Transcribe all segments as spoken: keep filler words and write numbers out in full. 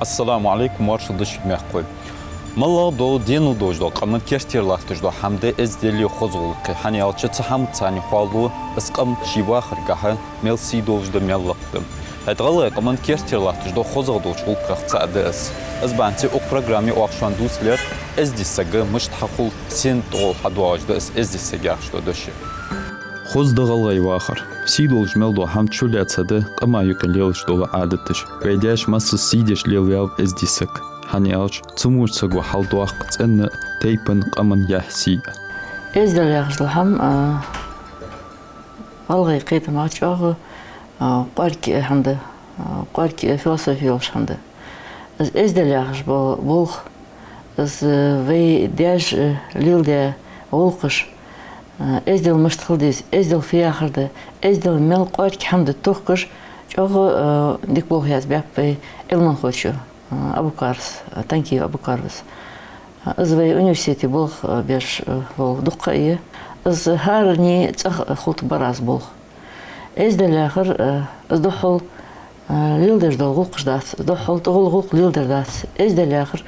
Ассаламу Ӏалайкум, моаршал да шуга, мехкахой. МаллагӀа дола денал долаш дола къаман кертера латташ дола хӀама да эздели хоза гӀулакхи, хӀана аьлча цу хӀамаца цхьана хоалу из къам ший вахаргахьа мел сий долаш да, мел лакха да. ХӀаьта гӀалгӀай къаман кертера латташ дола хозагӀа долча гӀулакхех цаӀ да из. Из бахьанца укх программе оаха шоана дувцалу, эздий саг мишта хьахул, сенна тӀагӀолла хьадоагӀаш да из эздий саг яхаш дола дош. Хоза да гӀалгӀай вахар. Сий долаш мел дола хӀама чулаьца да къама юкъе лелаш дола Ӏадаташ. Вай даьша массаза сий деш лелаваьв эздий саг. ХӀана аьлча цу мо саго хьалдоаккх цӀен а, тайпан а, къаман а яхь, сий а. Эздел яхаш дола хӀама, а, гӀалгӀай кхетамах чӀоагӀа, а, кӀоарга хӀама да, а, кӀоарга философи йолаш хӀама да. Из эздел яхаш бола болх, из, э, вай даьша, э, леладаь гӀулакхаш, э, эздел мишта хила деза, эздел фу яхар да, эздел мел кӀоарга хӀама да тохкаш, чӀоагӀа, э, дика болх язбаьб вай Ӏилманхочо, э, Абукара, э, Танкиев Абукара. Из вай университете болх, э, беш, э, вола дукха а я. Из хӀаране цӀагӀа хулийтаргбар аз болх. Эздел яхар, э, из духхьал, э, леладеш дола гӀулакхаш дац, из духхьал тӀагӀолла гӀулакх леладер дац. Эздел яхар,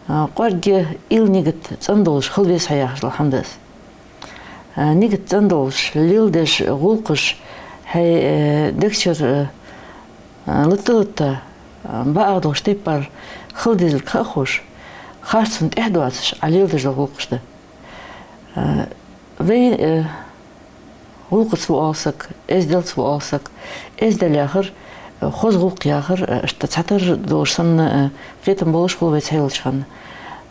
э, кӀоарга уйла, нигат цӀена долаш хила веза хьо яхаш дола хӀама да из. Э, нигат цӀена долаш, леладеш гӀулакхаш хьай, э, дег чура, э, э, латта-латта, э, бакъахьа долча тайпара хила дезалга ха а ховш, харцонна тӀехьа доацаш Ӏа леладеш дола гӀулакхаш да. Э, вай, э, гӀулакхаца ва оал саг, эзделца ва оал саг. Эздел яхар, э, хоза гӀулакх яхар, э, иштта цхьатарра долаш санна, э, кхетам болаш хул вай цхьайолча хана.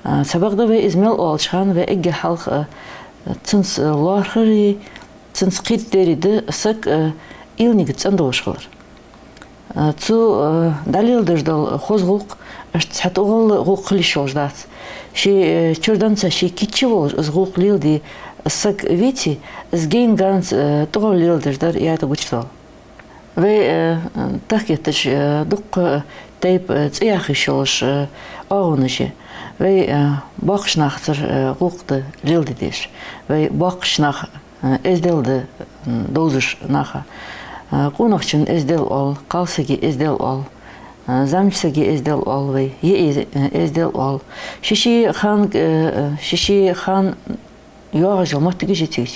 Э, цхьабакъда вай из мел оалача хана вай эггара хьалха, э, цунца, э, лоархӀари, цунца кхетадери да саг, э, уйла, нигат цӀена долаш хилар. Э, цо, э, дӀалеладеш дола хоза гӀулакх, иштта цхьа тӀагӀолла гӀулакх хила йиш йолаш дац. Ший, э, чура денз ший кийча волаш из гӀулакх леладе саг веце, из гайна-гаьнца, э, тӀагӀолла леладеш дар ята гучадоал. Вай, э, тахкетташ, э, дукха тайпа, э, цӀи яха йиш йолаш, э, оагӀонаш я. Вай, э, боккхача нахацара, э, гӀулакх да леладе дезаш. Вай боккхача наха, э, эздел да, м, довзаш наха. Э, къонахчун эздел оал, кхалсага эздел оал, э, зӀамига сага эздел оал вай, йиӀий, э, эздел оал. Ший-ший хана, э, э, ший-ший хана йоагӀаш йола моттигаш я цига.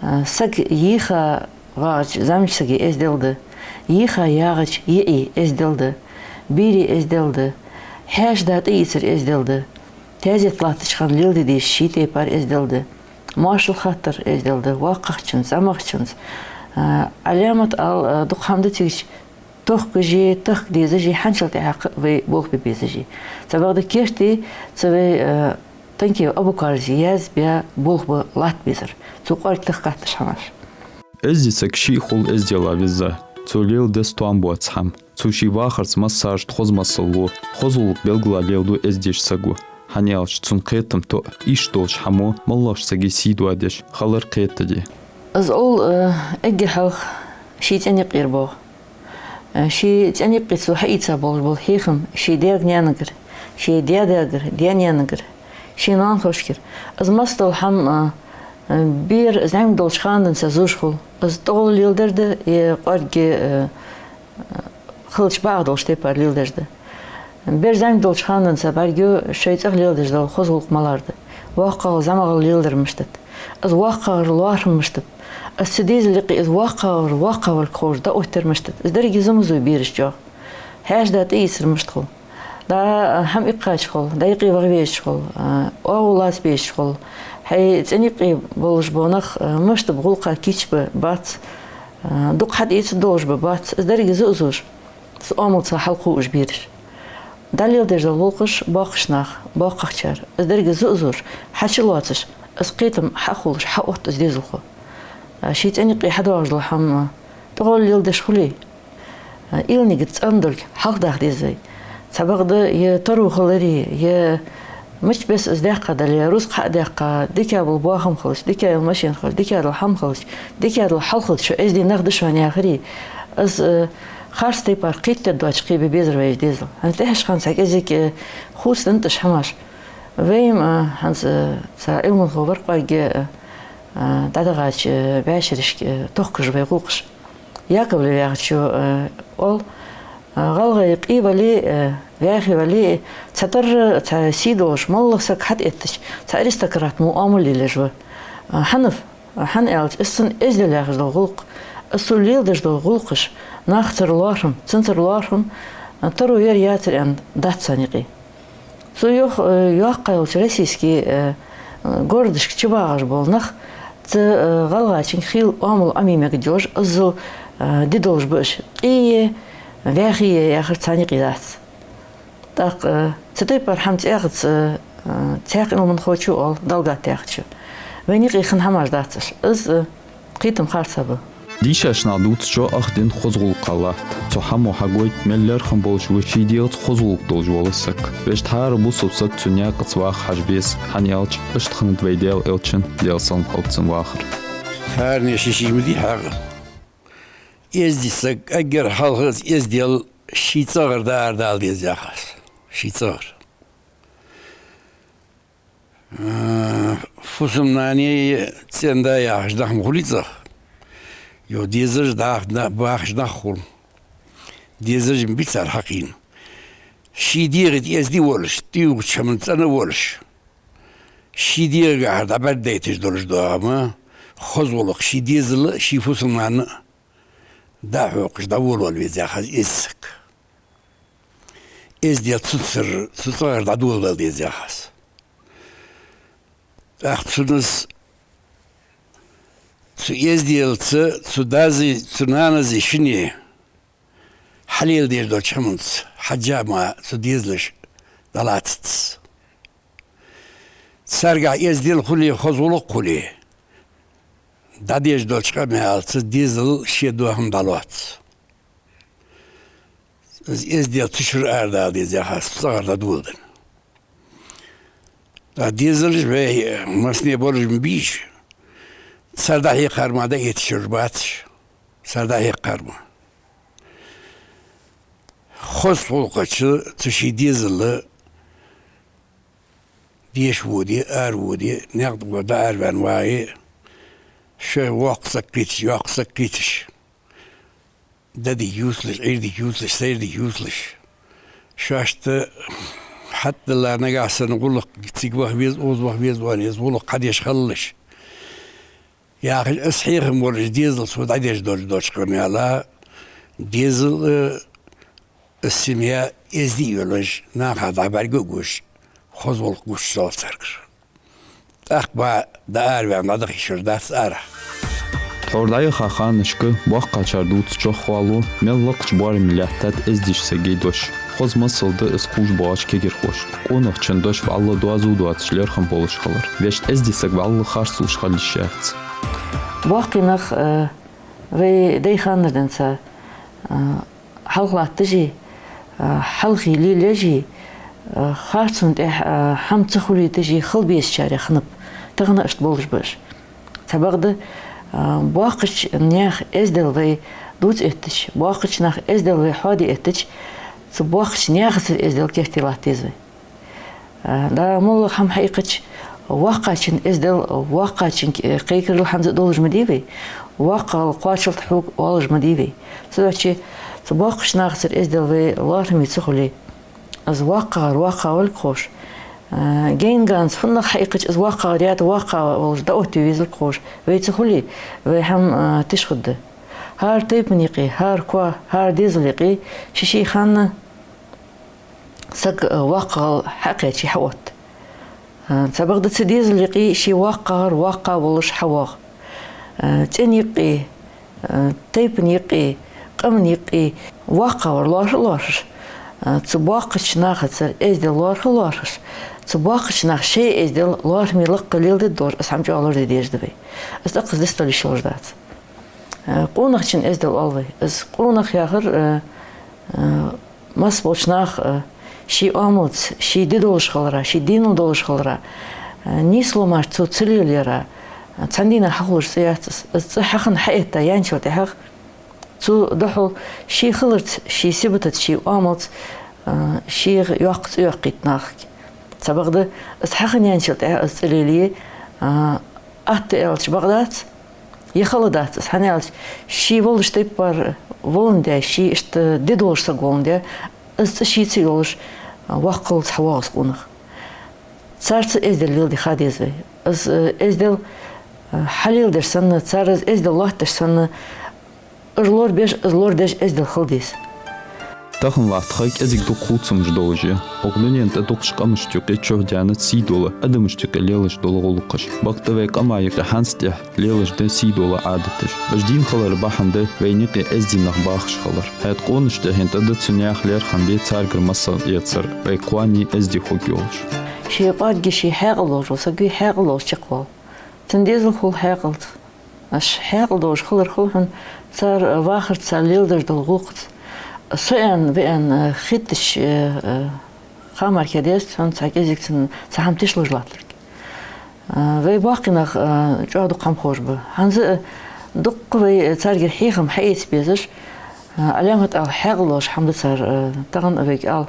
Э, саг йиха вагӀача зӀамига сага эздел да, йиха ягӀача йиӀий эздел да, берий эздел да, хьаьша-да тӀаийцар эздел да, таьзет латтача хана леладе дезаш ший тайпара эздел да. Моаршал хаттар эздел да воккхагӀчунца, зӀамагӀчунца. А, Ӏаламат ала, а, дукха хӀама да цига, тохкаш а, тахка дезаш а, хьанчал тӀехьакха вай болх бе безаш а. Цхьабакъда керте цу вай, а, Танкиев Абукара язбаь болх ба латта безар. Цо кӀоарга тахкатташ хӀамаш. Эздий саг ший хул эздела веза. Цо леладе деза тоам боаца хӀама. Цо ший вахарца массаза хоза масал лу, хоза гӀулакх белгала леладу эздийча саго. ХӀана аьлча цун кхетам тоъ, ийша долча хӀамо моллагӀча сага сий доадеш хилар кхетаде. Из оал, э, эггара хьалха ший цӀен юкъера боагӀа. Э, ший цӀен юкъе цо хьаийца болаш бола хьехам ший даьга-наьнагара, ший даь-дагагара, даь-наьнагара, ший ноанахошкара. Из массадола хӀама, э, э, бер зӀамига долча хана денз зувш хул. Из тӀагӀолла леладер да, е кӀоарга, э, хилча бакъахьа долча тайпара леладер да. Бер зӀамига долча хана денз бӀаргайо шоай цӀагӀа леладеш дола хоза гӀулакх малагӀа да. ВоккхагӀа зӀамагӀа леладер мишта да. Из воккхагӀа лоархӀар мишта да. Из цу дезала юкъе из воккхагӀа воккхагӀа волга ховш дӀаоттадер мишта да. Из деррига зу ма зуй бераш чӀоагӀа. Хьаьша-да тӀаийцар мишта хул. ДӀа хӀама иккхача хул, дӀа юкъе ваха везача хул, а, оагӀув лаца безача хул. Хьай цӀен юкъе болаш бола нах, а, мишта ба гӀулакха кийча ба, бац, а, дукха хьатӀаийца долаш ба, бац. Из деррига зу а зувш, цу оамалца хьалкхувш бераш. ДӀалеладеш дола гӀулакхаш боккхача наха, боккхагӀчар. Из деррига зу а зувш, хьачулоацаш, из кхетам хьахулаш, хьаотт из дезалхо. А, ший цӀен юкъе хьадоагӀаш дола хӀама тӀагӀолла леладеш хуле, уйла-нигат цӀена долга хьалхадаха деза вай. Цхьабакъда е таро хиларе, е мичча беса из даьккха дале, рузкъа хьа а даьккха, дикагӀа бола боахам хилча, дикагӀа йола машен хилча, дикагӀа дола хӀама хилча, дикагӀа дола хьал хилча, шо эздий нах да шоана яхаре, из, э, харц тайпара кхетадергдоацаш кхебе безар вай из дезал. ХӀанз тӀехьашка хана цхьа кӀезига, э, хувцаденнад уж хӀамаш. Вай-м, э, хӀанз, э, цхьа Ӏилманхо вар кӀоарга, э, э, дӀадахача, э, бӀаьшерашка, э, тохкаш вай гӀулакхаш. Яковлев яхачо, э, оал, ГӀалгӀай къе вале а, вӀаьхий вале а, цхьатарра цхьа сий долаш моллагӀа саг хьатӀаэттача, цхьа аристократ мо Ӏамал лелаеш ва. ХӀанз, хӀана аьлча, из цун эздел яхаш дола гӀулакх, из цо леладеш дола гӀулакхаш, нахацара лоархӀам, цунцара лоархӀам таро яр-яцар аьнна дац царна юкъе. Цо йох-, э, йоккха йолча российски, э, э, городашка чубагӀаш бола нах, цу, э, гӀалгӀачунга хийла Ӏамал Ӏомае мегаргдолаш, иззал, э, де долаш ба уж, къе е, вӀаьхий е яхар царна юкъе дац. ТӀаккха, э, цу тайпара хӀама цӀаькха ца, э, цхьаькха Ӏилманхочо оал, Далгат яхачо. Вайна юкъе хинна хӀамаш дац уж. Из, э, кхетам харцахьа ба. Дийшача наха дувцачох ах дин хоза гӀулакхах латт. Цу хӀамо хьагойт, мел лерхӀам болаш ва ший дегӀаца хоза гӀулакх долаш вола саг. Вешта хӀара бусалба саг цу наькъаца ваха хьажа веза, хӀана аьлча, иштта хиннад вай Даьла Элчан, Даьла салам хилда цунна, вахар. ХӀаране ший-ший ма дий хьагӀ. Эздий саг, эггара хьалха из эздел ший цӀагӀара дӀаарадала деза яхаш. Ший цӀагӀара. Э, фусам-нана е цӀен-да яхаш даха ма хулий цӀагӀа. Йо, дезалаш дах-, да-, бахаш нах хул. Дезалаш ма бий цар хьакхийна. Ший дегӀа тӀа эздий волаш, тӀаювхача хӀаман цӀена волаш. Ший дегӀагахьара дӀабӀаргадайташ долаш дола хӀама, хоза гӀулакх ший дезала а, ший фусам-нанна а дӀахьокхаш, дӀаволавала веза яхаш из эздий саг. Эздел цунцара, цу цӀагӀара дӀадоладала деза яхаш. ТӀаккха цунна из, цу эзделца, цу дази, цу нанази шинне хьалеладеш долча хӀаманца хьежжа мара цу дезалаш дӀалацац. Царгахьа эздел хуле, хоза гӀулакх хуле, дӀадеш долча къамаьлаца дезал ший дола хӀама дӀалоац. Из эздел цу чура арадала деза яхаш, цу цӀагӀара дӀадоладенна. ТӀаккха дезалаш вай массане болаш ма бий уж. Цар дӀахьекхар мара дӀаэтташ йолаш бац уж. Цар дӀахьекхар мара. Хоза гӀулакхаца цу ший дезала деша воде, араводе, наькъа тӀа дӀаараваьнна вагӀе, шоай воккха саг кхийтача, йоккха саг кхийтача, даь дика ювцалаш, Ӏуйре дика ювцалаш, сайре дика ювцалаш. Шоашта хьатӀадилла нагахьа санна гӀулакх цига ваха веза, укхаза ваха веза оале, из гӀулакх хьадеш хилалаш. Яхаш, из хьехам болаш дезалца дӀадеш долаш долча къамаьла, дезал, э, из семья эздий а йолаш, нахах дӀабӀарга а гуш, хоза гӀулакх гучадоал царгара. ТӀаккха ба дӀаараваьнна дӀадаха йиш йолаш дац арахьа. Тхьовра дӀаяхача ханашка боккхачар дувцачох ховлу, мел лакхача боараме лаьттад эздийча сага дош. Хоза масал да из кхувш боагӀача кагирхошта. Къонахчун дош вӀалла доазув доацаш лерхӀам болаш хилар. Вешта эздий саг вӀалла харцлуш хила йиш яц. Боккхий нах, э, вай даьй ханнара денз, э, хьалха латташ а, э, хьалхе лелаеш а, э, харцон тӀа, э, хӀама ца хулийташ а хила безачарех хиннаб, тахан а иштта болаш ба уж. Цхьабакъда, э, боккхача наьха эздел вай дувца эттача, боккхача наьха эздел вай хьоаде эттача, цу боккхача наьхацара эздел керте латта деза вай. Э, да, моллагӀа хӀама хьаийккхача, воккхачун эздел, воккхачунга, э, кхайкарал хӀанз а долаш ма дий вай, воккхагӀал кхоачалт хьога оалаш ма дий вай. Цудухьа цу боккхача нахацара эздел вай лоархӀаме ца хуле, из воккхагӀар воккхагӀа валга ховш, э, гейнганца фуннагӀа хьаийккхача, из воккхагӀар ята воккхагӀа волаш дӀаоттаве везалга ховш вай ца хуле, вай хӀама, э, тиша хургда. ХӀара тайпан юкъе, хӀара коа, хӀара дезала юкъе ший-ший ханна саг, э, воккхагӀал хьакхаьча хьаотт. Э, цхьабакъда цу дезала юкъе ший воккхагӀар воккхагӀа волаш хьавоагӀа. Э, цӀен юкъе, э, тайпан юкъе, къаман юкъе воккхагӀвар лоархӀа а лоархӀаш, э, цу боккхача нахацара эздел лоархӀа а лоархӀаш, цу боккхача наха шоай эздел лоархӀаме лакха леладергдолаш, из хӀама чӀоагӀа лораде дезаш да вай. Из тӀаккха из дицдала йиш йолаш дац. Э, къонахчун эздел оал вай. Из къонах яхар, э, э, масса болча наха, э, ший Ӏамалца, ший де долаш хилара, ший денал долаш хилара, э, нийсло мара цо ца лелаяра, э, цхьан дийнахьа хьахулаш цӀи яц из. Из цӀи хьахинна хьаэтта яьнначул тӀехьагӀа, цо духьал ший хиларца, ший сибатаца, ший Ӏамалца, э, шийх йоккха цӀи йоаккхийт нахага. Цхьабакъда из хьахинна яьнначул тӀехьагӀа из цӀи лелае, э, атта аьлча бакъ дац, Е хала дац из, хӀана аьлча, ше волаш тайпара воландаь, ше иштта де долаш саг воландаь, из цӀи шийца йолаш, воккхалца хьавоагӀа из къонах. Царца эздел леладе ха деза вай. Из, э, эздел, э, хьалеладеш санна, цар из эздел лоаттадеш санна, уж лорабеш, из лорадеш эздел хила деза. Тахан латтача хана кӀезига дукха хувцамаш долаш я. Укх дунен тӀа дукхача къамашта юкъе чухьдаьннад сий дола, адамашта юкъе лелаш дола гӀулакхаш. Бакъда вай къаман юкъе хӀанз тӀехьа лелаш да сий дола Ӏадаташ. Уж дийна хилара бахьан да вайна юкъе эздий нах бахаш хилар. ХӀаьта къонача тӀехьен тӀа да цу наьха лерхӀам бе, царгара масал эцар, вай кхоане эздий хургйолаш. Ший кӀоарга, ший хьаькъал долаш вола саг вий, хьаькъал долаш чакхвала. Цун дезал хул хьаькъалца. Уж хьаькъал долаш хилар хул хьона цар вахарца, цар леладеш дола гӀулакхаца. Со аьнна, вай аьнна, э, хетташ, э, э, ха мара кхы деза хьона цхьа кӀезига цун цхьа хӀама тишлуш латтарг. Э, вай боккхий нах, э, чӀоагӀа дукха хӀама ховш ба. ХӀанз а, э, дукха вай, э, царгара хьехам хьаэца безаш, э, Ӏаламат ала хьаькъал долаш хӀама да цар, э, тахан а вайга ала.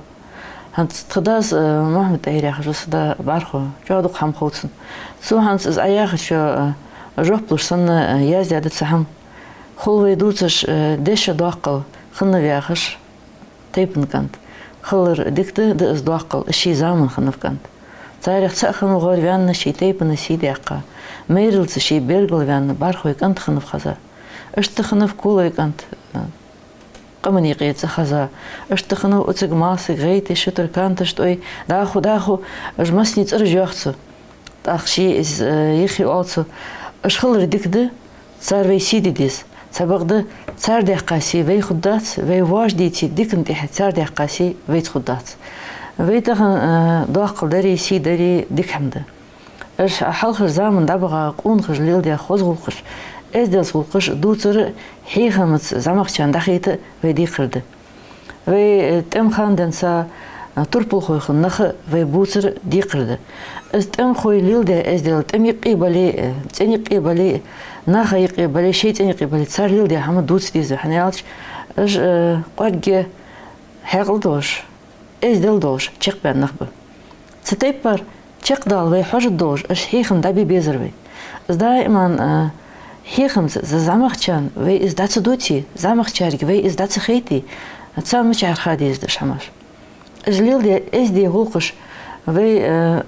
ХӀанз тха дас, э, Мухьаммад-ТӀахӀир яхаш ва, са да БӀархо, чӀоагӀа дукха хӀама хов цунна. Цо хӀанз из Ӏа яхачоа, э, жоп луш санна, э, яздаь да цхьа хӀама. Хул вай дувцаш, э, деша доаккхал хиннав яхаш тайпан кӀант. Хилар дика да, да из доаккхал, из ший заман хиннав кӀант. Царех цаӀ хиннав гӀорваьнна, ший тайпан сий даьккха. Майралца ший бергал ваьнна, БӀархой кӀант хиннав хеза. Иштта хиннав Кулой кӀант, э, къаман юкъе цӀи хеза. Иштта хиннав Уцаг Малсаг, ГӀайти, Шутар, Канташ ТӀой, дӀахо, дӀахо, уж массане цӀераш йоах цо. ТӀаккха ше из, э, йиххе оал цо: уж хилар дика да, цар вай сий де деза. Цхьабакъда цар даьккха сий вайх хургдац, вай воаш дийцача дикан тӀехьа цар даьккха сий вайца хургдац. Вай тахан, э, доаккхал дари, сий дари дика хӀама да. Уж хьалхарча заман дӀабаха къонахаша леладаь хоза гӀулакхаш, эзделца гӀулакхаш дувцар а, хьехамца зӀамагӀчарна дӀахайта а вай декхар да. Вай, э, тӀема хана денз, э, турпалхой хинна нах а вай бувцар декхар да. Из тӀемахой леладаь эздел, тӀема юкъе бале а, э, цӀен юкъе бале а, наха юкъе бале а, шоай цӀен юкъе бале а, цар леладаь хӀама дувца деза, хӀана аьлча уж, э, кӀоарга хьаькъал долаш, эздел долаш чакхбаьнна нах ба. Цу тайпара чакхдала вай хьожаргдолаш, уж хьехам дӀабе безар вай. Из даиман, а, хьехамца, за зӀамагӀчарна вай из дӀа ца дувце, зӀамагӀчарга вай из дӀа ца хайте, царна мичахьара ха деза да уж хӀамаш. Уж леладаь эздий гӀулакхаш вай, а,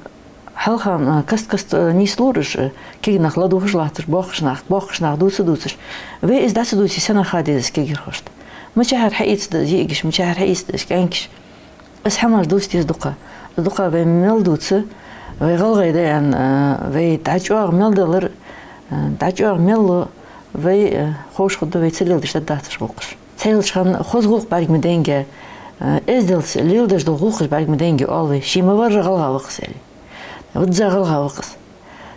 хьалха, а, каст-каста, а, нийслора уж, а, кегий нах ладувгӀаш латташ, боккхий нах, боккхий нах дувца а дувцаш. Вай из дӀа ца дувце, сенах ха деза из кагирхошта? Мичахьара хьаэцаргда из йиӀигаш, мичахьара хьаэцаргда из кӀаьнкаш? Из хӀамаш дувца деза дукха. Дукха вай мел дувца, вай гӀалгӀай да аьнна, а, вай дӀачӀоагӀа мел далар, а, дӀачӀоагӀа мел лу, вай, а, ховш хургда вай ца леладеш дӀадахьаш гӀулакхаш. Цхьайолча хана хоза гӀулакх бӀарга ма дайнге, а, эзделца леладеш дола гӀулакхаш бӀарга ма дайнге оал вай, ше ма варра гӀалгӀа ва-кх из аьле. Визза гӀалгӀа ва-кх из.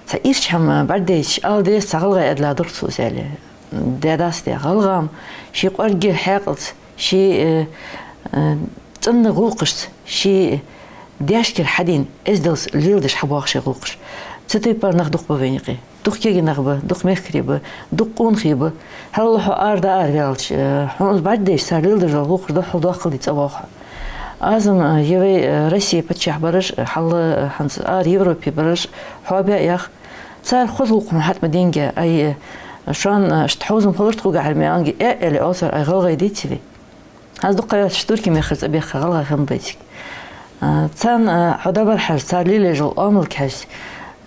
Цхьа ийрча хӀама бӀаргадайча ала деза, цхьа гӀалгӀай аьдала дар цо из аьле. Даь-дас де гӀалгӀа-м, ший кӀоарггера хьаькъалца, ший, э, э, цӀена гӀулакхашца, ший даьшкара хьадена, эзделца леладеш хьабоагӀа ший гӀулакхаш. Цу тайпара нах дукха ба вайна юкъе. Дукха кегий нах ба, дукха мехкарий ба, дукха къонахий ба. Хьалла хьо ара дӀаараваьлча, э, хьона из бӀаргадайча, цар леладеш дола гӀулакхаш духхьал доаккхалде цӀавоагӀа хьо. Аз-м, э, е вай, э, Россе паччахь бараш, э, хьалла, э, хӀанз ара Европе бараш, хьо баь ях. Цар хоза гӀулакх хьатӀа ма дайнге, ай, э, шоана, э, иштта хьовзам хиларах тхогахьара ма аьннге, э, аьле оал цар, ай гӀалгӀай деций вай. ХӀанз дукха ха йоацаш Турке мехкара цӀабаьхка гӀалгӀа хиннаб вайцига. А, царна, а, хьо дӀабархьажа, цар лелаеш йола оамалга хьежача,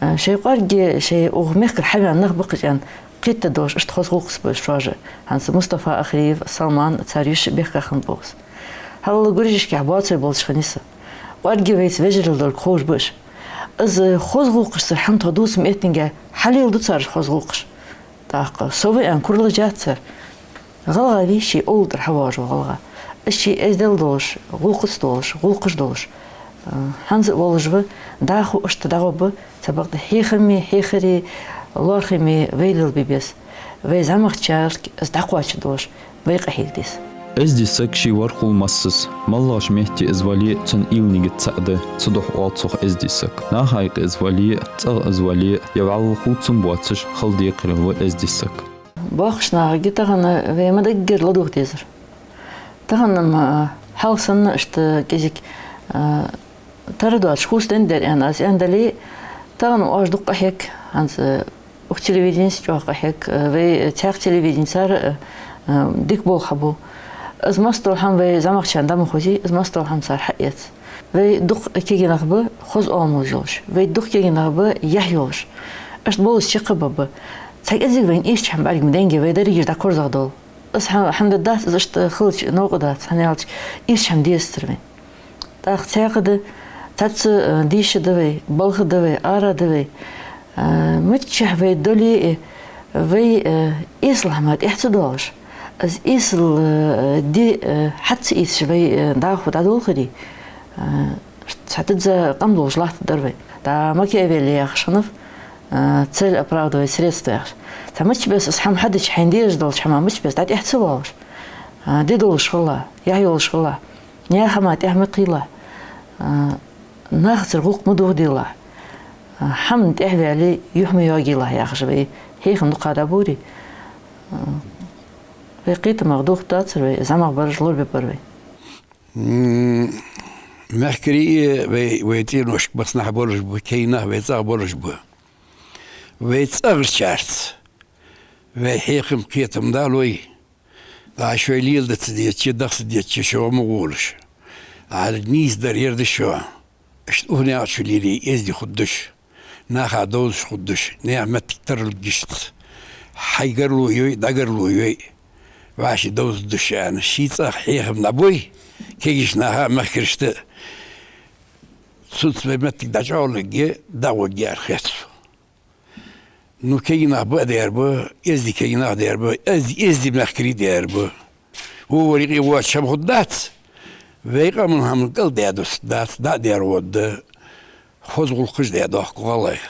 а, шоай кӀоаргге, шоай укх мехкара хьаваьнна нах ба-кх уж аьнна, кхетаде долаш, иштта хоза гӀулакхаца ба уж шоаш а. ХӀанз Мустафа Ахриев, Салман, цар йиша баьхка хиннаб-кх из. Хьалла гуржешкахь боацаш болча хана из. КӀоаргге вайца вежарий лелорг ховш ба уж. Из хоза гӀулакхашцара хӀама тхо дувца ма эттинге, хьалеладу цар уж хоза гӀулакхаш. ТӀаккха со ва аьнна куралаш яц цар. ГӀалгӀа вий, ший овла тӀара хьавоагӀаш вола гӀалгӀа. Из ший эздел долаш, гӀулакхаца долаш, гӀулакхаш долаш, э, хӀанз а волаш ва, дӀахо иштта дӀагӀоргба, цхьабакъда хьехаме, хьехаре, лоархӀаме вай лелабе беза. Вай зӀамагӀчарга из дӀакхоачаргдолаш вай къахьега деза. Эздий саг ший вар хул массаза. МалагӀча метте из вале а, цун уйла-нигат цаӀ да, цудухьа оал цох эздий саг. Наха юкъе из вале а, цӀагӀа из вале а, е вӀалла хувцам боацаш хила декхарийла ва эздий саг. Боккхийча нахага тахан вай ма даггара ладувгӀа дезар. Тахан-м, а, хьалха санна иштта кӀезига, а, тара доацаш хувцаденна дар аьнна аз аьнна дале а, тахан оаш дукха къахьег, хӀанз, а, Укх телевиденеца чӀоагӀа къахьег, э, вай цхьаькха телевиденецара, э, э, дика болх хьабу. Из моастагӀал хӀама вай зӀамагӀчарна дӀа ма хозий, из моастагӀал хӀама цар хьаэц. Вай дукха кегий нах ба хоза оамал йолаш, вай дукха кегий нах ба яхь йолаш. Иштта болаш чакхбаргба. Цхьа кӀезига вайна эшача хӀама бӀарга ма даьннадий, вай дерригаш дӀакхоачаргдолаш. Из хӀа-, хӀама дергдац, из иштта хилча новкъа дац, хӀана аьлча эшача хӀама дезацар вайна. ТӀаккха цхьаькха да, цхьацца, э, дийша да вай, балха да вай, ара да вай. Э, миччахьа вай дале а, вай, э, эсала хӀаман тӀехьа ца доалаш, из эсала, э, ди, э, хьа ца эцаш вай, э, дӀахо дӀадолхаре, э, цхьа дизза къам долаш латтаргдар вай. ТӀаккха Макиавелли яхаш хиннав, э, цель оправдывает средства яхаш. Цхьа мичча бесса из хӀама хьадича, хьайна дезаш долча хӀаман мичча бесса дӀатӀехьа ца воалаш, э, ди долаш хилалахь, яхь йолаш хилалахь. Наьха хӀаман тӀехьа ма кхийлахь, а, нахацара гӀулакх ма дохаделахь, а, хӀаманна тӀехьа ваьле, юхь ма йоагийлахь яхаш вай хьехам дукха дӀабора. А, вай кхетамах дохадацар вай, зӀамагӀбараш лорабергбар вай. М, мехкарий вай, вай цӀеношка массанахьа болаш ба, кегий нах вай цӀагӀа болаш ба. Вай цӀагӀарчарца вай хьехам, кхетам далой, ТӀаккха шоай леладе ца дезача, даха ца дезача шо ма гӀолаш. Ӏа нийсдар ер да шо. Иштта укх наькъа чу лелае эздий хургдолаш, наха довзаш хургдолаш, наьха моттиг тарлургдолаш. Хьай гарло йой, дӀа гарло йой, вӀаший довзаргдолаш аьнна, ший цӀагӀа хьехам дӀабой, кегийча наха а, мехкарашта а. Цунца вай моттиг дӀачӀоагӀлургья, дӀагӀоргья аьнна хет сона. Ну, кегий нах ба а дар ба, эздий кегий нах а дар ба, эз-, эздий мехкарий а дар ба. Вовар юкъе воацаш хӀама хургдац, вай къаман хӀама кӀал даь дусаргдац, дӀа а даьр гӀо да, хоза гӀулакхаш даь доахк гӀалгӀай.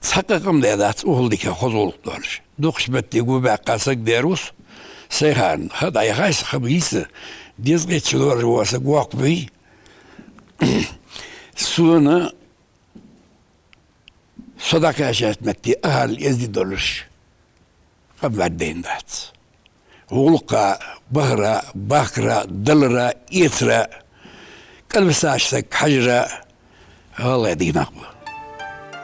Цхьаккха къам даь дац укхал дика хоза гӀулакх долаш. Дукхача моттиге гу баьккха саг дар ва со, сай хана, ха дӀаяхай са, ха бий са, деза къеча лораш вола саг воккха вий. Сона Со дӀакхаьчача метте ахарал эздий долаш къам вӀаьддайна дац. ГӀулакха, бахара, бахкара, далара, эцара, кӀалбисача сага хьажара гӀалгӀай дика нах ба.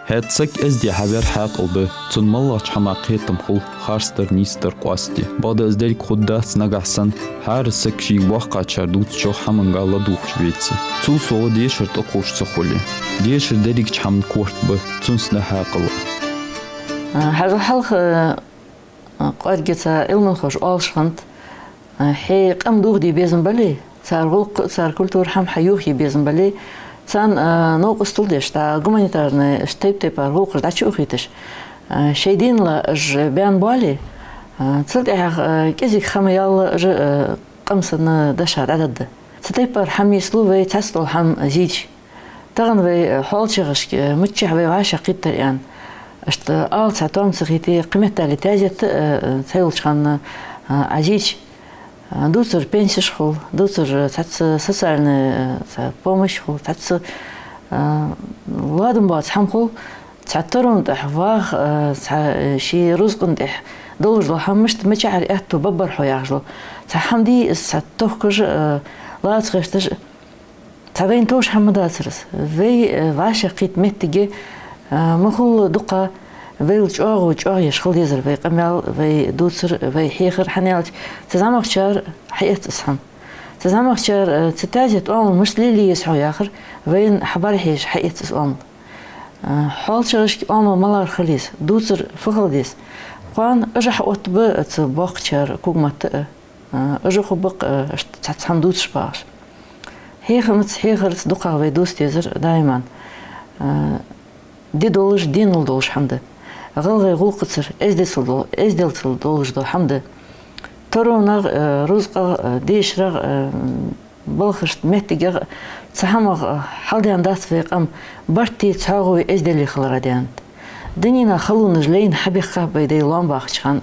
ХӀаьта саг эздий хьавар хьаькъал да, цун моллагӀча хӀамах кхетам хул, харцдар, нийсдар къоастаде. Бакъда из деррига хургдац нагахьа санна, хӀара саг шийга боккхачар дувцачох хӀаманга ладувгӀаш веце. Цул совгӀа дешар тӀакхувш ца хуле. Дешар дерригача хӀаман корта ба, цунца да хьаькъал а. А, хьажал, хьалха, а, кӀоаргга цхьа Ӏилманхоша оалаш хиннад, а, хье къам дохаде безам бале, цар гӀулакх, цар культура хӀама хьайохае безам бале, царна, а, новкъостал деш, дӀа гуманитарни, иштта тайп-тайпара гӀулакхаш дӀачуухийташ, а, шоай денал уж баьнна боале, а, цул тӀехьагӀа, а, кӀезига ха ма яьлла уж, а, къам санна дешаш дӀадаргда. Цу тайпара хӀама нийслу вай цхьацца дола хӀама зийча. Тахан вай, э, хьоалчагӀашка, э, миччахьа вай вӀашагӀкхийттар аьнна, иштта ала цхьа тоам ца хийте, кхыметтел таьзет а, э, цхьайолча хана, э, Ӏа зийча, э, дувцар пенсеш хул, дувцар, э, цхьацца социальни, э, цхьа помощь хул, цхьацца, э, ладувгӀа боаца хӀама хул, цхьа таронна тӀехьа вагӀа, э, цхьа, э, ший рузкъан тӀехьа долаш дола хӀама, мишта мичахьара аьттув баргбар хьо яхаш дола. Цхьа хӀама дий из, цхьа тохкаш а, э, лаца гӀерташ а. Цхьа вайна товш хӀама дацар из. Вай, э, вӀашагӀкхийтта моттиге, э, ма хулла дукха вайл чӀоагӀо чӀоагӀъеш хила дезар вай къамаьл, вай дувцар, вай хьехар, хӀана аьлча цу зӀамагӀчар хьаэц из хӀама. Цу зӀамагӀчар, э, цу таьзета оамал мишта лелае еза хьо яхар, вайна хьабӀарахьежаш хьаэц из оамал. Э, хьоалчагӀашка оамал малагӀа хила еза, дувцар фу хила деза. Кхоана уж хьаоттабу цу боккхачар когаметта а, э, уж хургба-кх, э, иштта цхьацца хӀама дувцаш багӀаш. Хьехамца, хьехарца дукхагӀа вай дувца дезар даиман. Э, ди долаш, денал долаш хӀама да. ГӀалгӀай гӀулакхацара эзделцал дол-, эзделцал долаш дола хӀама да. ТаронагӀа, э, рузкъагӀа, э, дешарагӀа, э, балхашта, моттигагӀа, цу хӀамах, э, хьалдаьнна дац вай къам, барт, цхьоагӀо, эздел хиларах даьннад. Дунен халонаш лайна хьабаьхкаб вай дай лоам бахача хана.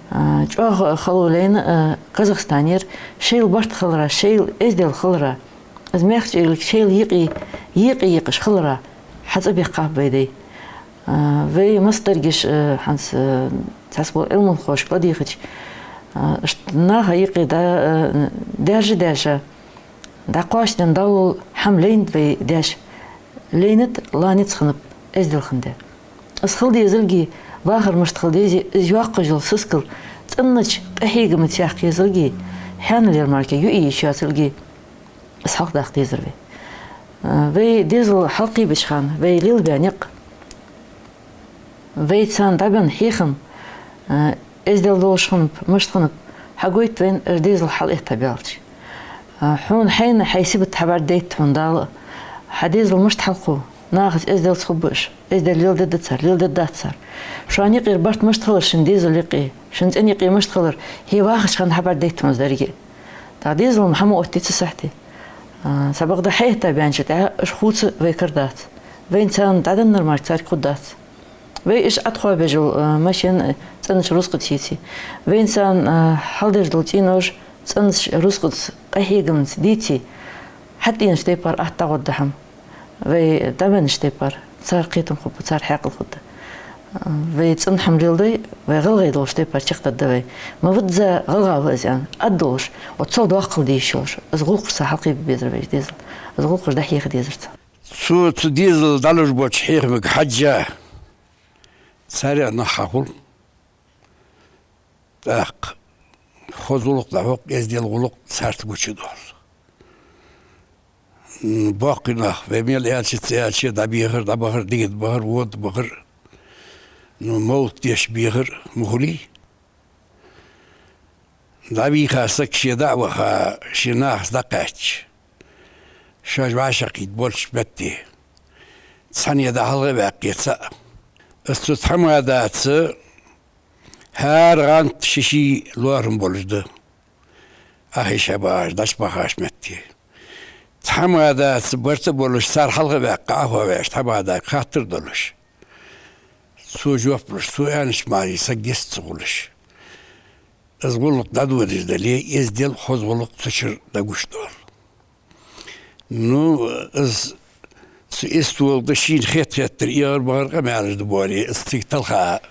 А, чӀоагӀа хало лайна, а, Казахстанера шоайла барт хиларах, шоайла эздел хиларах. Из мехкача эглиг шоайла юкъе, юкъе-юкъе хиларах хьацӀабаьхкаб вай дай. А, вай массадаргаш, а, хӀанз, а, цхьацца бола Ӏилманхошка ладийгӀача, а, иштта наха юкъе дӀа, а, даьржа а даьржа, дӀакхоачаденна даллал хӀама лайнад вай даьша. Лайнад, ла низ хиннаб, эздел хинна да. Из хила дезалга, Вахар мишта хила деза, из йоаккхаш йола сискал цӀенача къахьегамца яккха езалга, хьаьналера мара юкъе йиш йоацалга, из хьалхадаккха дезар вай. А, вай дезал хьалкхебеча хана вай лелабаь никъ, вайца дӀабенна хьехам, а, эздел долаш хиннаб, мишта хиннаб, хьагойт вайна ер дезал хьалъэтта баьлча. А, хьона хьайна хьай сибат хьабӀаргадайт хьона Дала. Хьа дезал мишта хьалкхув? Нахаца эзделца хургбий уж? Эздел леладергда цар, леладергдац цар? Шоана юкъера барт мишта хилар шун дезала юкъе, шун цӀен юкъе мишта хилар, хьо вахача хана хьабӀаргадайт хьона из деррига. ТӀаккха дезал-м хьа ма оттаде цу сахьте. А, цхьабакъда хьаэтта баьнначул тӀехьагӀа уж хувца вай кара дац. Вайна царна дӀаденнар мара царга хургдац. Вай уж Ӏотхоабеш йола, а, машен, а, цӀенача рузкъаца еце. Вайна царна, а, хьалдеш дола цӀенош цӀенача рузкъаца, къахьегамца деце, хьатӀаенача тайпара атта дӀагӀоргда хӀама. Вай дӀабеннача тайпара цар кхетам хургба, цар хьаькъал хургда. А, вай цӀена хӀама леладой, вай гӀалгӀай долча тайпара чакхдаргда вай. Ма визза гӀалгӀа ва из аьнна, ад долаш, оццул доккхал де йиш йолаш, из гӀулакхаш цар хьалкхебе безар вай, дезал. Из гӀулакхаш дӀахьеха дезар цар. Цу, цу дезала дӀалуш болча хьехамга хьежжа, царех нах хьахул. ТӀаккха хоза гӀулакх дӀахьокх, эздел гӀулакх царца гучадоал. М, боккхий нах, вай мел аьлча, ца аьлча, дӀабехар, дӀабахар, дигат бахар, вода бахар, ну, мовлат деш бехар ма хулий. ДӀавийха саг ше дӀа а ваха, ший нахаца дӀакхаьчача, шоаш вӀашагӀкхийтта болча метте, цхьанне дӀа хьалха а ваьккха цаӀ. Из цу тхьамадаца хӀара гӀанд ший-ший лоархӀам болаш да. Ӏохайша бахаш, дӀачубахача метте, тхьамадаца барт а болаш, цар хьалха а ваьккха, Ӏохоаваьча тхьамадага хаттар а долаш, цо жоп луш, цо аьннача маьре саг йист ца хулаш, из гӀулакх дӀадодаш дале, эздел, хоза гӀулакх цу чура дӀагучадоал. Ну, из цу истола тӀа шийна хетта-хетта эгӀар-бегӀар къамаьлаш да боале, из цига талха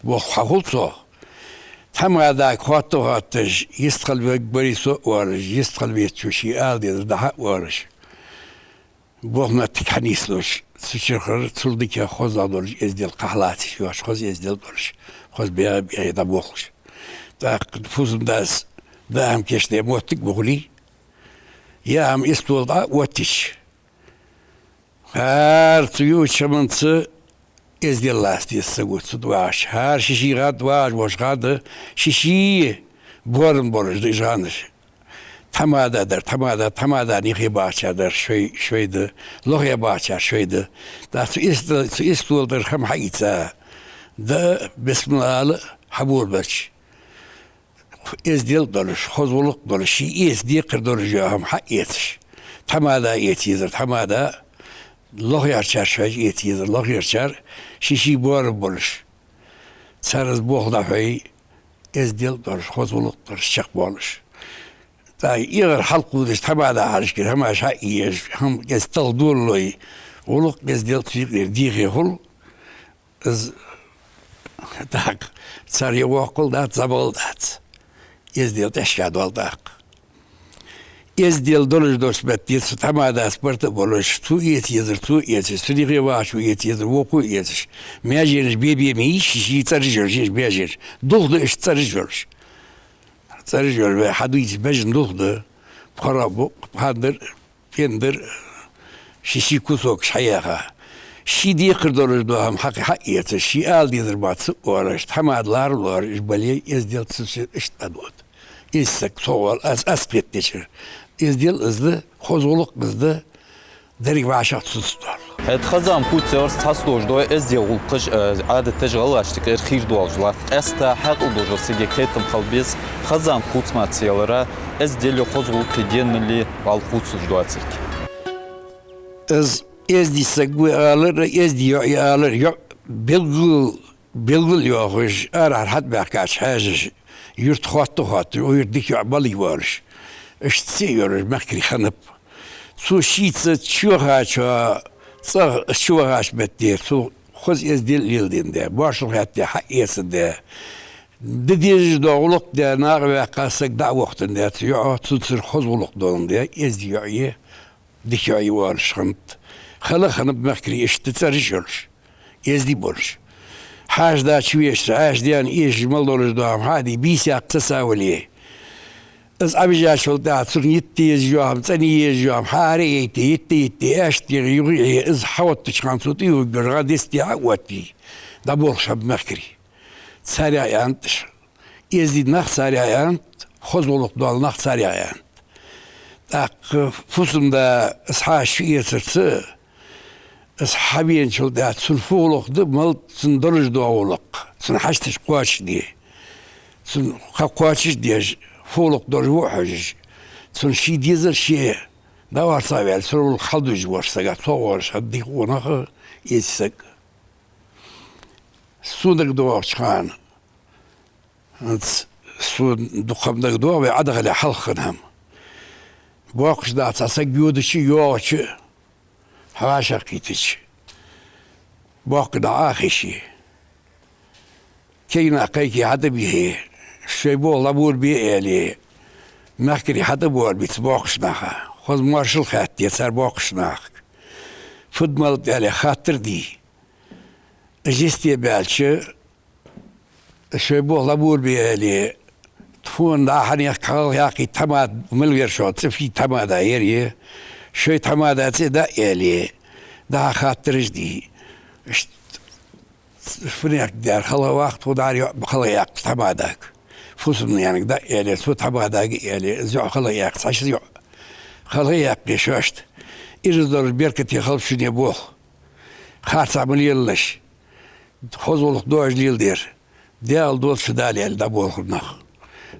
болх хьахул цох. Тхьамадага хоатта-хоатташ, йистхила вег барий со а оалаш, йистхила вецачо ший ала дезар дӀахьа а оалаш, болх-моттиг хьанийслуш, цу чура хар, цул дикагӀа хозагӀа долаш эздел кхахьа лацаш йоацаш, хоза эздел долаш, хоза бегӀа-бегӀе дӀаболхаш. ТӀаккха фусам-дас даа хӀама кийчдаь моттиг ма хулий, яа хӀама истола тӀа а оттача, хӀара цу юача хӀаманца эздел лаца деза саго цу тӀа вагӀача. ХӀара ший-ший гӀанд, вагӀаш волча гӀанда ший-ший боарам болаш да уж гӀанаш. Тхьамада дар тхьамада, тхьамадана юхе бахачар дар шоай, шоай да, лохе бахачар шоай да. ТӀаккха цу ист-, цу истола тӀара хӀама хьаийца, даа, бисмилла ала хьаболабелча, эздел долаш, хоза гӀулакх долаш, ший эца декхар долаш йола хӀама хьаэцаш, тхьамада эца езар тхьамада, лохерчар шоаш эца езар лохерчар, ший-ший боарам болаш, цар из болх дӀахьой, эздел долаш, хоза гӀулакх долаш чакхбоалаш. ТӀаккха эгӀар хьалкхувдаш, тхьамада хьалхашкара хӀамаш хьаэцаш, хӀама кӀезига талха долалой, гӀулакх, эздел цу юкъера дехе хул. Из тӀаккха цар е воккхал дац, забагӀал дац. Эздел тӀехьашка доал тӀаккха. Эздел долаш долча метте цу тхьамадаца барт а болаш, цо эца езар цо эцаш, цун юхе вагӀачо эца езар вокхо эцаш, маьженаш бе-бе ма йий, ший-ший цӀераш йолаш я уж маьженаш. Дулх да уж цӀераш йолаш. ЦӀераш йолаш вай хьадувцача бежан дулх да, пхоргӀа букъ, пхандар, пендар, ший-ший кусокаш хьаяьха. Ший декхар долаш дола хӀама хьакхе хьаэцаш, ший ала дезар мара ца оалаш, тхьамада лар а лоархӀаш бале, эздел цу чура иштта дӀадода. Из саг цо оал, аз, аз кхетадечура. Эздел из да, хоза гӀулакх из да, деррига вӀашагӀ цунца доал. ХӀаьта хезам хувцаларца цхьацца долаш дола эздел, гӀулакхаш, э, Ӏадаташ гӀалгӀашта юкъера хийра долаш латт. Къаьстта хьаькъал долча сага кхетам хила беза, хезам хувца ма ца ялара, эзделеи хоза гӀулакхеи денали вӀалла хувцалуш доацилга. Из эздий саг ва алар, эздий йоӀ я алар, йоӀ белгал, белгал йоахаш, арахьара хьатӀабаьхкача хьежаш, юрта хоатта-хоатташ, укх юрта дика йоӀ балий оалаш, иштта ца йолаш мехкарий хиннаб. Цо шийца чувахача, цӀагӀа чувахача метте, цо хоза эздел леладенна да, моаршал хаьтта хьаэцандаь, де дезаш дола гӀулакх даь, наха ваьккха саг дӀа а вохийтандаь, цу йоӀо цунцара хоза гӀулакх доландаь, эздий йоӀ я, дика йоӀ я оалаш хиннад. Хала хиннаб мехкарий иштта цӀераш йолаш, эздий болаш. Хьаьша да чу вешар, Ӏаьша дена эшаш мел долаш дола хӀама хьаде, бийса яккха ца вале. Из Ӏовижачул тӀехьагӀа цунна йитта езаш йола хӀама, цӀена езаш йола хӀама хьааре а яйте, йитта а йитте, аьшта тӀера юхе а, из хьаоттача хана цо тӀаювргйолаш гӀа дицде а оттае, дӀаболхаш хӀама мехкарий. Царех аьннад уж. Эздий нах царех аьннад, хоза гӀулакх дола нах царех аьннад. ТӀаккха фусам-да из хьаьша чу эцарца, из хьавеначул тӀехьагӀа цунна фу гӀулакх да мел, цунна долаш дола гӀулакх, цунна хьашташ кхоачашде, цунна ха кхоачашдеш, фу гӀулакх долаш ва а хьожаш, цунна ший дезар ше дӀаорцагӀваьле, цун гӀулакх хьалдувцаш волча сага цо гӀораш хӀама дика къонах эздий саг. Сона дагадоагӀача хана, хӀанз сона дукха хӀама дагадоагӀа вай Ӏодахале хьалха хинна хӀама. Боккхача наха цхьа саг йодача, йоагӀача, хьавӀашагӀкхийтача, боккхий нах Ӏохайше, кегий нах кхайке хьатӀабихе, шоай болх дӀаборабе аьле, мехкарий хьатӀабоарабе цу боккхача наха. Хоза моаршал хаьттаде цар боккхача нахага. Фуд-малад аьле хаттар де. Уж йисте баьлча, шоай болх дӀаборабе аьле, тхона дӀа-хьа хьанехк хьалхаяккхийта тхьамада мел вер шоана, цӀи фий тхьамада яр е, шоай тхьамада цӀи да аьле, дӀа-хьа хаттараш де. Иштта фуннехк дар хала вахт, фу дар йоӀ халаяьккха тхьамадага. Фусам-наьнага да аьле, цо тхьамадага аьле, из йоӀ халаяьккха, цхьа ши йоӀ халаяьккхе шоашта. Ираз долаш беркате хилба шун ер болх. Харцахьа ма лелалаш. Хоза гӀулакх доажа леладер. Даьла долча Дала аьле дӀаболхар нах.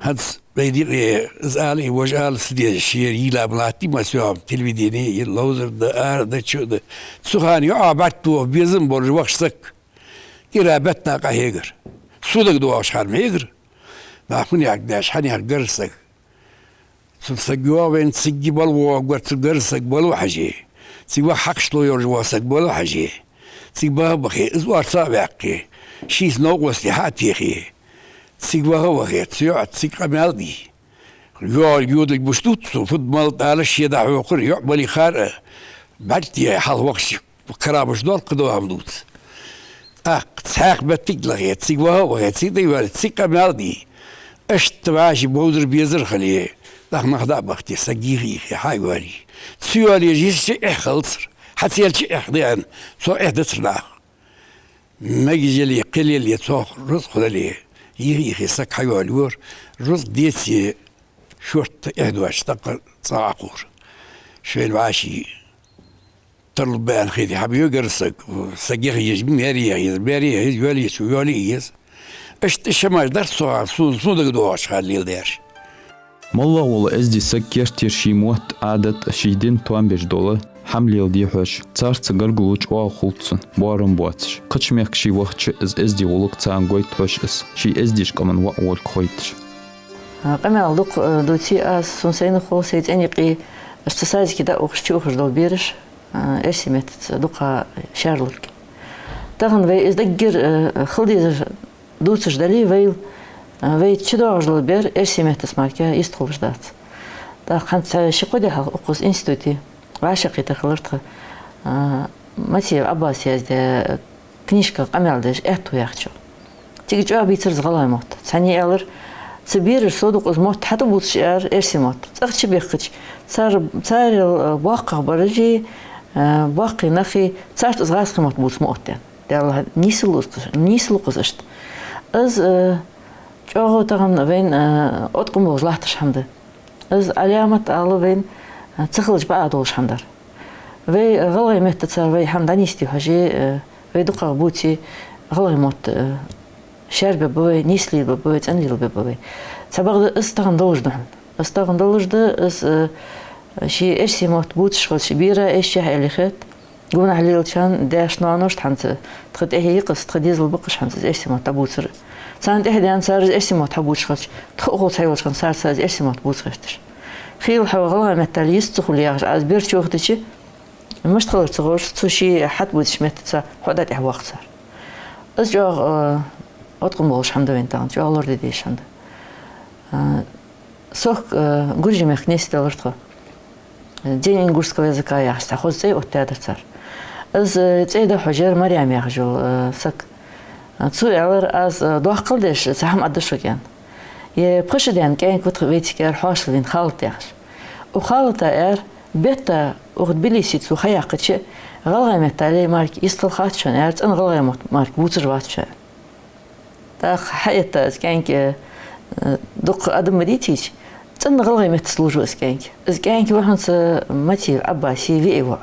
ХӀанз вай дикъе из ала, и вож ала ца дезаш, шера йийла ма латтий массайола телевидени, е ловзар да, ара да, чу да. Цу хана йоӀа бӀаргтоха безам болаш вахаш саг. Кира беттана къахьегар. Сона дагадоагӀаш хӀама хьегар. Нах фуннехк деш, хьанехк гаргара саг. Цун саг йоагӀа вайна, цига балвоагӀаргвар цу гаргара саг, бала ва хьажий. Цига ваха хьакхашло йолаш вола саг, бала ва хьажий. Цига баха а бахе, из орцагӀа а ваьккхе, шийца новкъостий хьа а техе, цига ваха а вахе, цу йоӀаца цига къамаьл де. ЙоагӀа йодалга буш дувц цо, фуд-малад ала ше дӀахьокхар, йоӀ балийхар а, бӀаргтехе хьалха вахача карабаш дол, кхыдола хӀама дувц. ТӀаккха цхьаькха беттиг лахе, цига ваха а вахе, цига тӀайоале, цига къамаьл де. Иштта вӀаши бовзар-безар хиле, тӀаккха нах дӀа а бахийте, саг йийха-йийхе хьа а йоалае. Ца йоалаеш йиса эхь хилацар, хьа ца елча эхь да аьнна, цох эхь дацар нах. Мегаш яле, кхел яле, цох рузкъа хулале, йийха-йийхе саг хьайоалайора, рузкъа деце, шортта эхь доацаш, тӀаккха цӀагӀа Ӏокхувр. Шоайла вӀаши тарлургба аьнна хете хӀама йоагар саг, саг яха еза, маьре яха еза, маьре яха еза, йоалае еза, йоалае еза. Иштта шамаш дар цу хана, сона, сона дагадоагӀача хана леладаьраш. МоллагӀа вола эздий саг керттера ший мотт, Ӏадат, ший дин тоам беш дола хӀама леладе хьож. Царца гаргало чӀоагӀа хул цун, боарам боацаш. Кхыча мехка ше вахача, из эздий гӀулакх царна гойт хьож из, ший эздийча къаман воӀ волга хойташ. А, къамаьл дукха, э, дувций аз, сона сайна хов, сай цӀен юкъе, аз цу садике дӀаухаш, чуухаш дола бераш, э, эрсий меттаца дукха шаьрлургья. Тахан вай из даггара, э, хила дезар дувцаш дале вай, э, вай чудоагӀаш дола бер эрсий меттаца мара йистхулаш дац. ТӀаккха хӀанз цхьа ши-кхо ди хьалха укхаза институте вӀашагӀкхетар хилар тха, э, Матеев Ӏаббаса яздаь книжка «Къамаьл деш аьттув» яхача. Цига чӀоагӀа бийцар из гӀалгӀай мотт. Цхьанне аьлар, цу бераша совдукъа из мотт хьатӀабувцаш, аьлар, эрсий мотт. ЦӀагӀа чубехкача, цар, царел, э, боккхагӀбараши, э, боккхий нахи, царца из гӀазкхий мотт бувца ма отт аьнна. Даьла, нийслу укхаза, нийслу укхаза иштта. Из, э, чӀоагӀа тахан вайна, э, откъам болаш латташ хӀама да. Из Ӏаламат ала вайна, э, ца хилча бакъахьа долаш хӀама дар. Вай гӀалгӀай меттаца вай хӀама дӀанийсде хьожий, э, вай дукхагӀа бувций, гӀалгӀай мотт, э, шаьрбергба вай, нийслургба вай, цӀенлургба вай. Цхьабакъда из тахан долаш да хьона. Из тахан долаш да, из, э, ший эрсий мотт бувцаш хилча бера эшшехь аьле хет. Гонахьа лелача хана даьша-ноаношта хӀанз тха тӀехье я-кх из, тха дезал ба-кх уж хӀанз из эрсий мотт дӀабувцар. Царна тӀехьа даьнна цар из эрсий мотт хьабувцаш хилча, тхо укхаза хьайолча хана царца из эрсий мотт бувца гӀерташ. Хийла хьо гӀалгӀай меттала йист ца хул яхаш, аз бер чуухадича, мишта хилар ца ховш, цу ший хьатӀабувцача меттаца хьо дӀатӀехьавоаккх цар. Из чӀоагӀа, э, откъам болаш хӀама да вайна тахан, чӀоагӀа лораде дезаш хӀама да. Э, Сох, э, Гуржий мехка нийсделар тхо. День ингушского языка яхаш цхьа хоза цӀай оттадаьдар цар. Из, э, цӀай дӀахьош яр Марьям яхаш йола, э, саг. Цо аьлар, аз, э, доккхал деш цхьа хӀама аргда шуга, аьнна. Е пхи шу даьнна кӀаьнк ва тха вай цига, аьлар, хьоашалгӀа вийна Халат яхаш. Укх Халата, аьлар, бетта укх Тбилисе цо ха яьккхача, гӀалгӀай меттала мара йистхила хац шоана, аьлар, цӀена гӀалгӀай мотт мара бувцаш вац шоана. ТӀаккха хьаэтта из кӀаьнк, э, дукха адам ма дийцача, цӀена гӀалгӀай меттаца лувш ва из кӀаьнк. Из кӀаьнк ва хӀанз Матиев Ӏаббаса виӀий воӀ.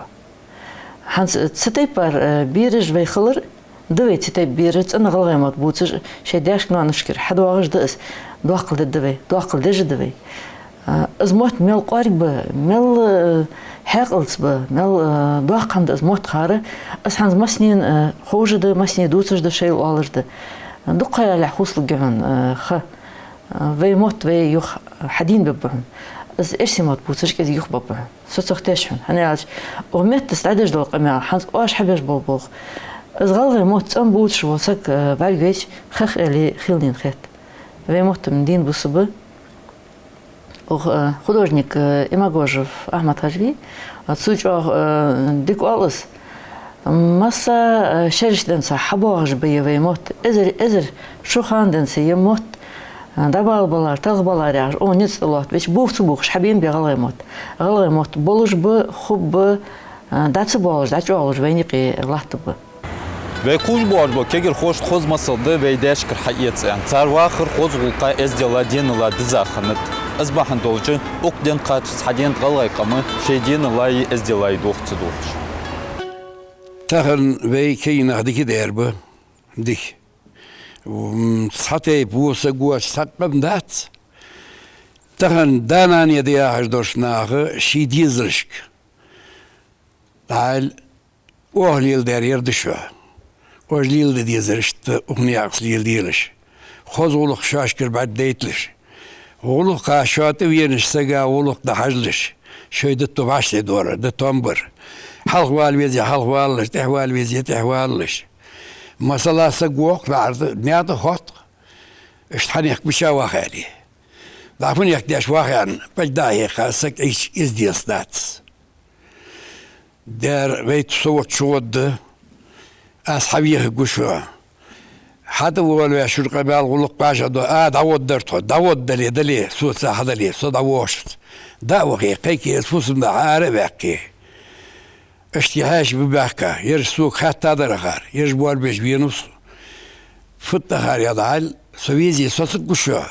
ХӀанз цу тайпара, э, бераш вай хилар, да вай цу тайпа бераш, цӀена гӀалгӀай мотт бувцаш, шоай даьшка-ноаношкара хьадоагӀаш да из, доккхал дергда вай, доккхал деш а да вай. А, из мотт мел кӀоарга ба, мел, э, хьаькъалца ба, мел, э, доккха хӀама да из мотт хар, из хӀанз массанена, э, ховш а да, массане дувцаш а да, шоайла оалаш а да. Дукха ха ялалехь хувцалургья хьона, э, ха. Э, вай мотт вай юха хьадийна бергба хьона. Из эрсий мотт бувцаш кӀезига юха бергба хьона. Со цох теш хьона. ХӀана аьлча, укх меттаца дӀадеш дола къамаьл, хӀанз оаш хьабеш бола болх. Из гӀалгӀай мотт цӀена бувцаш вола саг, э, бӀаргавайча, хах аьле хиланена хет. Вай мотт-м дийна бусалба. Укх, э, художник, э, Имагожев Ахьмад-Хьажа вий, э, цо чӀоагӀа, э, дика оал из. Масса, э, шерашта денз хьабоагӀаш ба ер вай мотт. Эзар, эзар шу хана денз ер мотт, э, дӀабала балар, талхабалар яхаш, укхун низ тӀа лоаттабеча, бух ца бухаш хьабена ба ер гӀалгӀай мотт. ГӀалгӀай мотт болаш ба, хургба, э, дӀа ца боалаш, дӀачӀоагӀлуш вайна юкъе латтаргба. Вай кхувш боагӀаш бола кагирхошта хоза масал да вай даьшкара хьаэца аьнна. Цар вахар хоза гӀулакха, эздела, денала диза хиннад. Из бахьан долаш, укх ден кхаччалца хьадена гӀалгӀай къам шоай денала, эздела дохк ца дохаш. Тахан вай кагий нах дика дар ба, дика. М, цхьа тайпа во саг воацаш цхьаккха къам дац. Тахан да-нана да яхаш долча наха ший дезалашка дӀаала, оаха леладаьр ер да шо. Оаш леладе дезар иштта, укх наькъаца леладелаш. Хоза гӀулакх шоашкара бӀаргадайталаш. ГӀулакха шоаш тӀавеннача сага гӀулакх дӀахьажалаш. Шоай дутта вӀаштӀехьадалар, да томбар. Хьалхавала везе хьалхавалалаш, тӀехьавала везе тӀехьавалалаш. Масала, саг воагӀа ваьӀарда, наькъа тӀа хоатт, иштта хьанехк бийша ваха аьле. ДӀа фуннехк деш ваха аьнна, пӀелг дӀа а хьекха, саг Ӏийча эзделца дац. Дера, вай ту со воацача гӀодда, аз хьавехаргва шо. ХьатӀавоалаваь шура къамаьл, гӀулакх вӀашагӀдоал, а, дӀагӀоддар тхо, дӀагӀоддале, дале, соца хьадале, со дӀавоагӀашца. ДӀа а вахе, кхайке, из фусам-да ара а ваьккхе. Иштта хьаьша ба баьхка, ераш сога хаттадар акхар, ераш боарабеш венав со. Фуд акхар, я дӀаала, со везе соцаргва шо.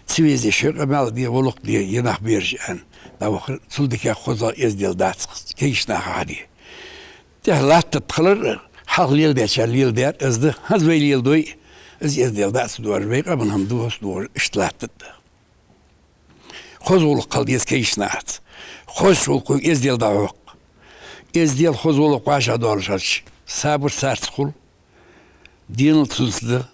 Ца везе шоай къамаьл де, гӀулакх де, е нах бераш аьнна. ДӀавахар, цул дикагӀа хоза эздел дац-кх, кагийча наха хьаде. ТӀехьа латтаргда хилар, хьалха леладечар леладаьр из да, хӀанз вай леладой, из эздел дац доагӀаш, вай къаман хӀама да хоза доагӀаш, иштта латтаргда. Хоза гӀулакх хила деза кагийча нахаца. Хозача гӀулакхо эздел дӀахьокх. Эздел, хоза гӀулакх вӀашагӀдоалаш хилча, сабар царца хул, денал цунца да,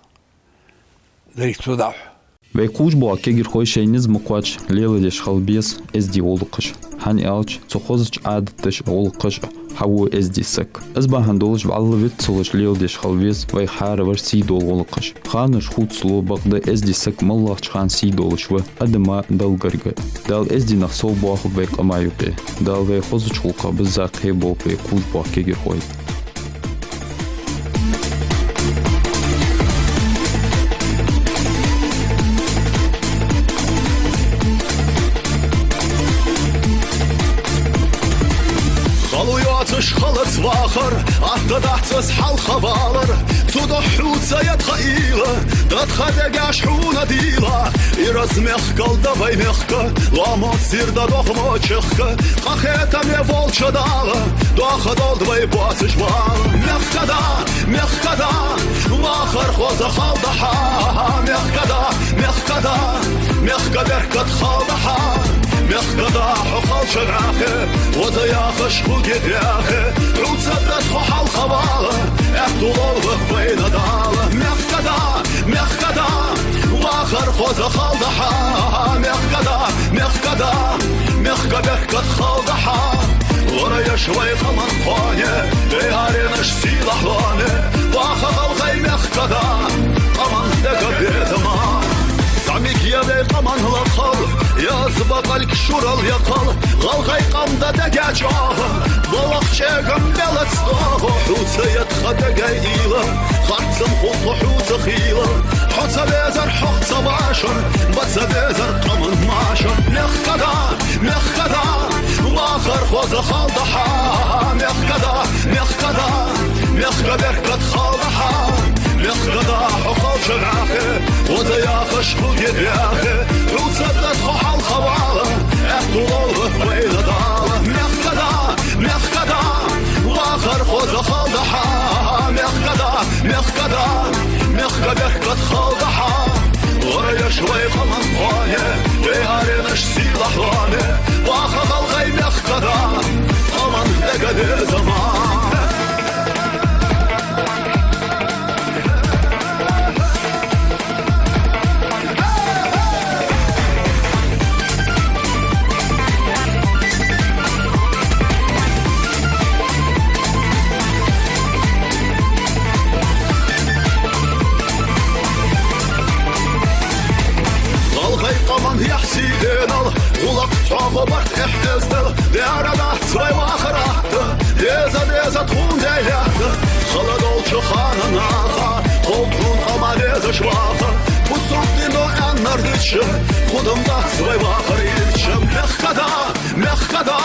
деррига цо дӀахьу. Вай кхувш боагӀа кагирхой шоай низ ма кхоачча леладеш хила беза эздий гӀулакхаш. ХӀана аьлча, цу хозача Ӏадаташа, гӀулакхаша хьаво эздий саг. Из бахьан долаш вӀалла виццалуш леладеш хила веза вайх хьаравар сий дола гӀулакхаш. Ханаш хувцалу, бакъда эздий саг моллагӀча хана сий долаш ва, адама, Далла гарга. Дала эздий нах совбоахалба вай къаман юкъе. Дала вай хозача гӀулакхах бизза кхеболба вай кхувш боагӀа кагирхой. Хало йоацаш хилац вахар, атта дац из хьалхавалар. Цудухьа хьоца я тха уйла, да тха дегаш хьона дийла. Ираз мехкал да вай мехка, лоамаца зер да дохамо чехка. Къахетаме волча Дала, доаха долда вай боацаш бала. Мехкада, мехкада, вахар хоза хилда хьа. Мехкада, мехкада, мехка беркат хилда хьа. Мехкада, хьо халча вӀаьхе, ваза яхаш хургья дӀаьхе. Хьоца да тхо хьалхавала, аьттув лолба вайна Дала. Мехкада, мехкада, вахар хоза хилда хьа. Мехкада, мехкада, мехка беркат хилда хьа. ГӀора еш вай къаман кхоане, вай аренаш сийлахь лоаме. Ваха гӀалгӀай мехкада, къаман дега бетама. ЗӀамига я вай къаман лакхал, я из Бакъалг шурал якхал, гӀалгӀай къам да дега чӀоагӀа, балха чӀегам белац доагӀа, хьоца я тха дега уйла, харцам хул тхо хьоца хийла. Хьо ца везар хьох ца вашар, ба ца везар къаман машар. Мехкада, мехкада, вахар хоза хала да хьа, мехкада, мехкада, мехка беркат хала да хьа, мехкада, хьо халча вӀаьхе, хоза яхаш хургья вӀаьхе, хьоца да тхо хьалха вала, аьттув лолба вайна Дала. Мехкада, мехкада, вахар хоза хала да хьа, мехкада, мехкада, мехка беркат хала да хьа. Лораеш вай къаман кхоане, вай аренаш сийлахь лоаме, ваха гӀалгӀай мехкада, къаман дега деза ма. ГӀалгӀай къаман яхь сий денал, гӀулакх цхьоагӀо барт эхь эздел, дера дац вай вахар атта, деза, деза тхона даьй лаьтта. Хала долча хана наха, тхов тхона къаман дезаш ваха, бусалба дино аьннар дича, худам дац вай вахар ирча. Мехкада, мехкада,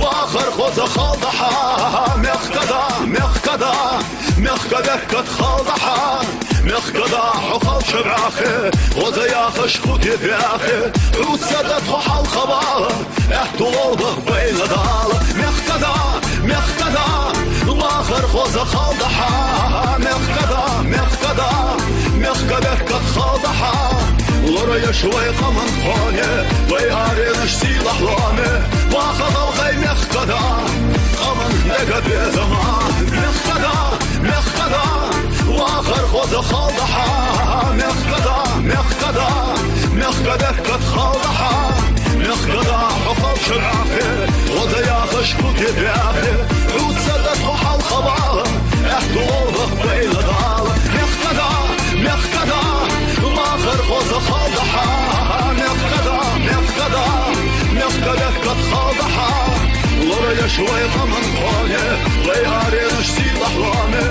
вахар хоза хала да хьа, мехкада, мехкада, мехка беркат хала да хьа, мехкада, хьо халча вӀаьхе, хоза яхаш хургья вӀаьхе, хьоца да тхо хьалха вала, аьттув лолба вайна Дала. Мехкада, мехкада, вахар хоза хала да хьа, мехкада, мехкада, мехка беркат хала да хьа. Лораеш вай къаман кхоане, вай аренаш сийлахь лоаме, ваха гӀалгӀай мехкада, къаман дега деза ма. Мехкада, мехкада, вахар хоза хала да хьа, мехкада, мехкада, мехка беркат хала да хьа, мехкада, хьо халча вӀаьхе, хоза яхаш хургья вӀаьхе, хьоца да тхо хьалха вала, аьттув лолба вайна Дала. Мехкада, мехкада, вахар хоза хала да хьа, мехкада, мехкада, мехка беркат хала да хьа. Лораеш вай къаман кхоане, вай аренаш сийлахь лоаме,